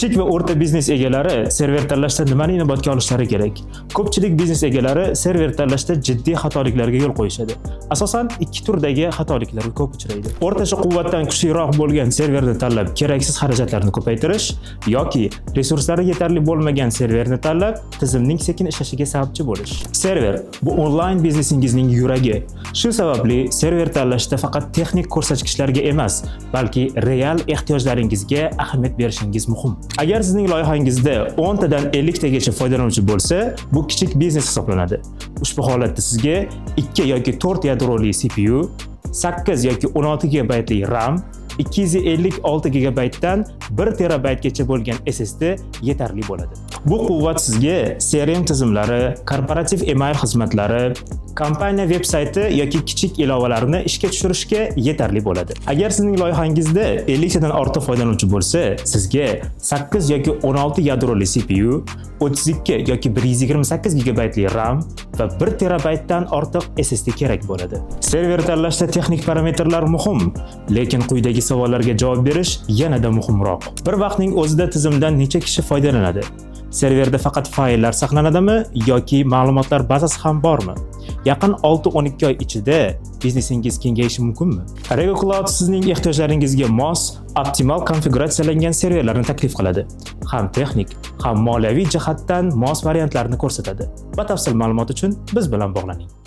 Kichik va o'rta biznes egalari server tanlashda nimani inobatga olishlari kerak? Ko'pchilik biznes egalari server tanlashda jiddiy xatoliklarga yo'l qo'yishadi. Asosan ikki turdagi xatoliklarga ko'p uchraydi. O'rtacha quvvatdan kuchliroq bo'lgan serverni tanlab keraksiz xarajatlarni ko'paytirish yoki resurslari yetarli bo'lmagan serverni tanlab tizimning sekin ishlashiga sababchi bo'lish. Server bu onlayn biznesingizning yuragi. Shu sababli server tanlashda faqat texnik ko'rsatkichlarga emas, balki real ehtiyojlaringizga ahamiyat berishingiz muhim. Agar sizning loyihangizda 10 tadan 50 tagacha foydalanuvchi bo'lsa, bu kichik biznes hisoblanadi. Ushbu holatda sizga 2 yoki 4 yadroli CPU, 8 yoki 16 gigabaytli RAM, 256 gigabaytdan 1 terabaytgacha bo'lgan SSD yetarli bo'ladi. Bu quvvat sizga CRM tizimlari, korporativ email xizmatlari, kompaniya veb sayti yoki kichik ilovalarni ishga tushirishga yetarli bo'ladi. Agar sizning loyihangizda 50 tadan ortiq foydalanuvchi bo'lsa, sizga 8 yoki 16 yadroli CPU, 32 yoki 128 gigabaytli RAM va 1 terabaytdan ortiq SSD kerak bo'ladi. Server tanlashda texnik parametrlar muhim, lekin quyidagi savollarga javob berish yanada muhimroq. Bir vaqtning o'zida tizimdan necha kishi foydalanadi? Serverda faqat fayllar saqlanadimi yoki ma'lumotlar bazasi ham bormi? Yaqin 6-12 oy ichida biznesingiz kengayishi mumkinmi? Rego Cloud sizning ehtiyojlaringizga mos, optimal konfiguratsiyalangan serverlarni taklif qiladi. Ham texnik, ham moliyaviy jihatdan mos variantlarni ko'rsatadi. Batafsil ma'lumot uchun biz bilan bog'laning.